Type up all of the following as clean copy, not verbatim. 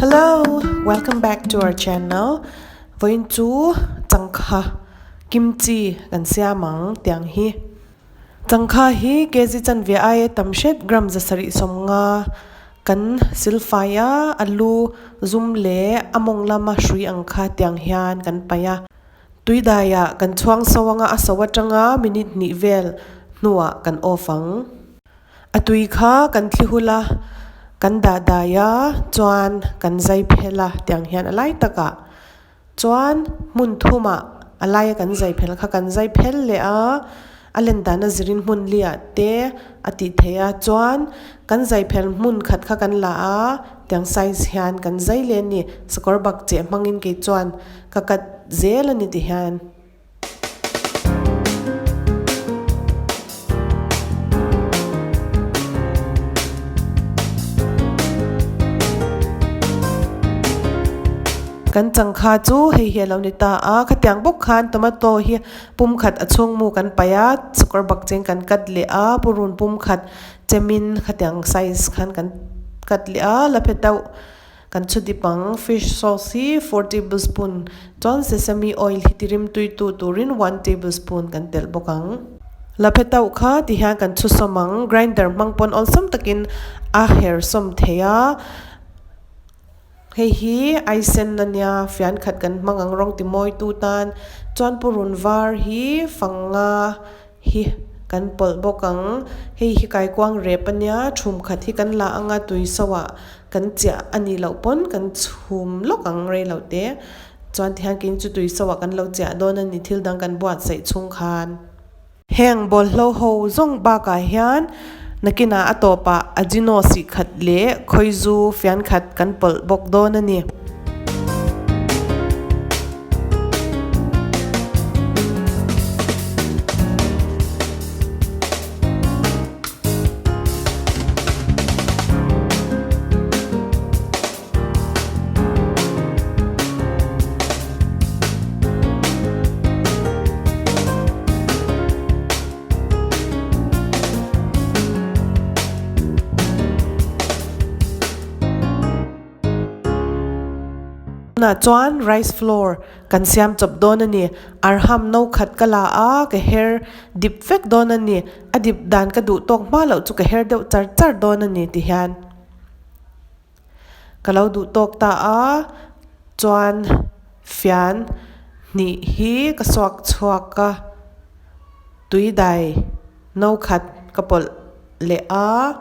Hello, welcome back to our channel. Vawiin chu changkha kimchi kan siam ang tiang hi. Changkha hi kg chanve aia tam hret gram 750 kan silfai a, alu zum leh a mawng lama hrui ang kha tiang hian kan paih a. Tui daiah kan chhuang so anga a so atanga minute hnih vel hnuah kan off ang. A tui kha kan thli hul a, kan dah dai a, chuan kan zai phel a tiang hian a lai takah chuan hmun thumah a laia kan zai phel kha kan zai phel leh a, a len dana zirin hmun liah te a tih theih a, chuan kan zai phel hmun khat kha kan la a tiang size hian kan zai leh a ni, sakawr bak cheh hmangin kei chuan ka cut zel a ni ti hian. Kan changkha chu hei hi a lo ni ta a, khatiang bawk khan tomato hi pum khat a chhung mu kan paih a, sakawr bak cheng kan cut leh a, purun pum khat chemin khatiang size khan kan cut leh a, la phe deuh. Kan chhu dip ang, fish sauce hi four tablespoon chuan sesame oil hi tirim tui tu turin one tablespoon kan telh bawk ang. Laphe tauh kha ti hian kan chhu sawm ang, grinder hmang pawn awlsam takin a her sawm thei a, hei hi aisen ania fian khat kan hmang ang rawng ti mawi tu tan chuan purun var hi fanga hi kan pawlh bawk ang. Hei hi kaikuang rep a nia, chhum khat hi kan la anga tui so ah kan chiah a nih loh pawn kan chhum lawk ang rei loh te. Chuan tihian keini chu tui so ah kan lo chiah dawn a ni thil dang kan buatsaih chhung khan. Heng bawlhlo ho zawng bakah hian nakinah a tawpah ajino sih khat leh khawizu fian khat kan pawlh bawk dawn a ni. Tunah chuan rice flour kan siam chawp dawn a ni. Arham no khat ka la a, ka her dip vek dawn a ni. A dip dan ka duh tawk hma loh chu ka her deuh char char dawn a ni ti hian ka lo duh tawk ta a. Chuan fian hnih hi ka suak chhuak a, tui dai no khat ka pawlh leh a.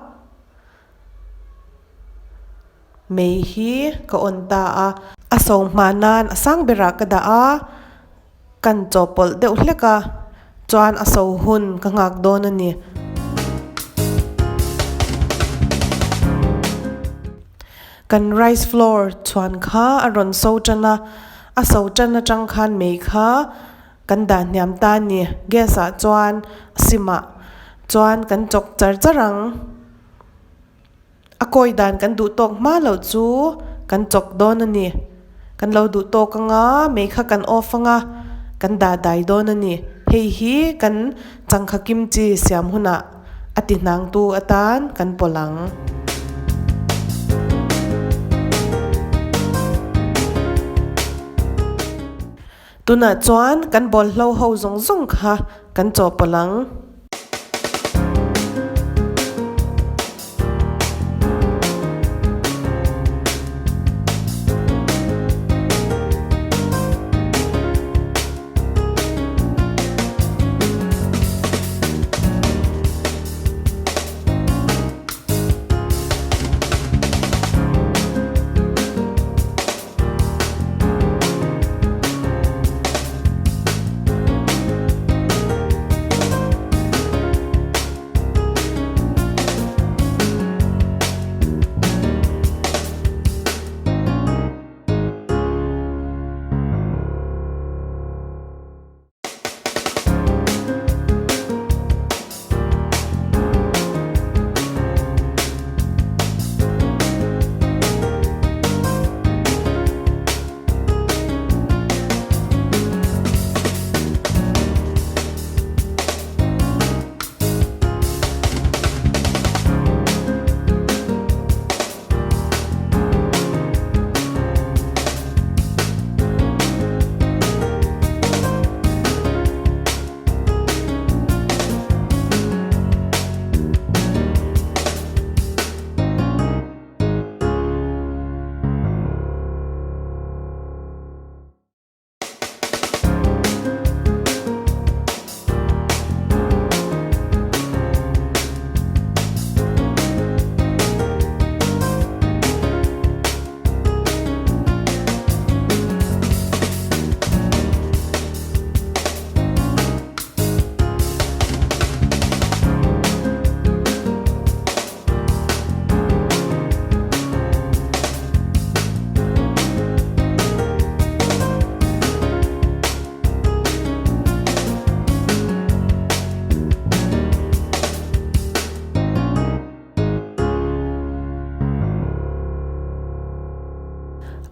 Mei hi ka on ta a. A so hma nan a sang berah ka dah a, kan chawhpawlh deuh hlek a, chuan a so hun ka nghak dawn a ni. Kan rice flour chhuan kha a rawn so tan a, a so tan atang khan mei kha kan dah hniam ta a ni. Gas ah chuan a sim ah chuan kan chawk char char ang. A kawi dan kan duh tawk hma loh chu kan chawk dawn a ni. Kan lo duh tawk anga mei kha kan off anga kan dah dai dawn a ni. Hei hi kan changkha kimchi siam hunah a ti hnangtu atan kan pawlh ang. Tunah chuan kan bawlhlo ho zawng zawng kha kan chawhpawlh ang.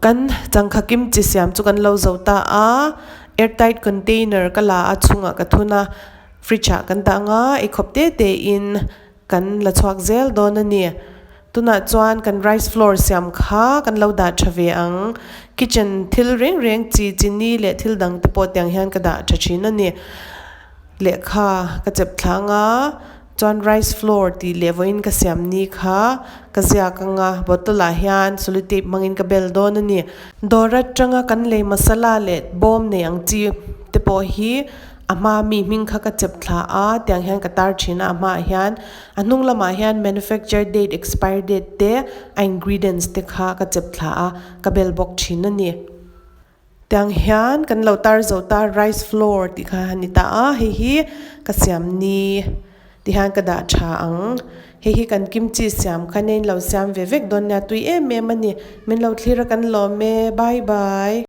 Kan changkha kimchi siam chu kan lo zo ta a, airtight container ka la a chhungah ka thun a, fridge ah kan dah ang a, eikhawp te te in kan la chhuak zel dawn a ni. Tunah chuan kan rice flour siam kha kan lo dah tha ve ang. Kitchen thil reng reng chi chini leh thil dang te pawh tiang hian ka dah tha thin a ni. Lehkha ka chep thla anga chuan rice flour tih leh vawiin ka siam ni kha ka ziak anga bottle ah hian sellotape hmangin ka bel dawn a ni. Dawr atanga kan lei masala leh bawm nei ang chi te pawh hi a hma mi hming kha ka chep thla a tiang hian ka tar thin a a hmaah hian a hnung lamah hian manufacture date expire date te a ingredients te kha ka chep thla a ka bel bawk thin a ni. Tiang hian kan lo tar zo ta rice flour tih kha a ni ta a hei hi ka siam ni ti hian ka dah tha ang hei hi kan kimchi siam kha nen lo siam ve vek dawn nia tui em em a ni min lo thlir a kan lawm e bye bye.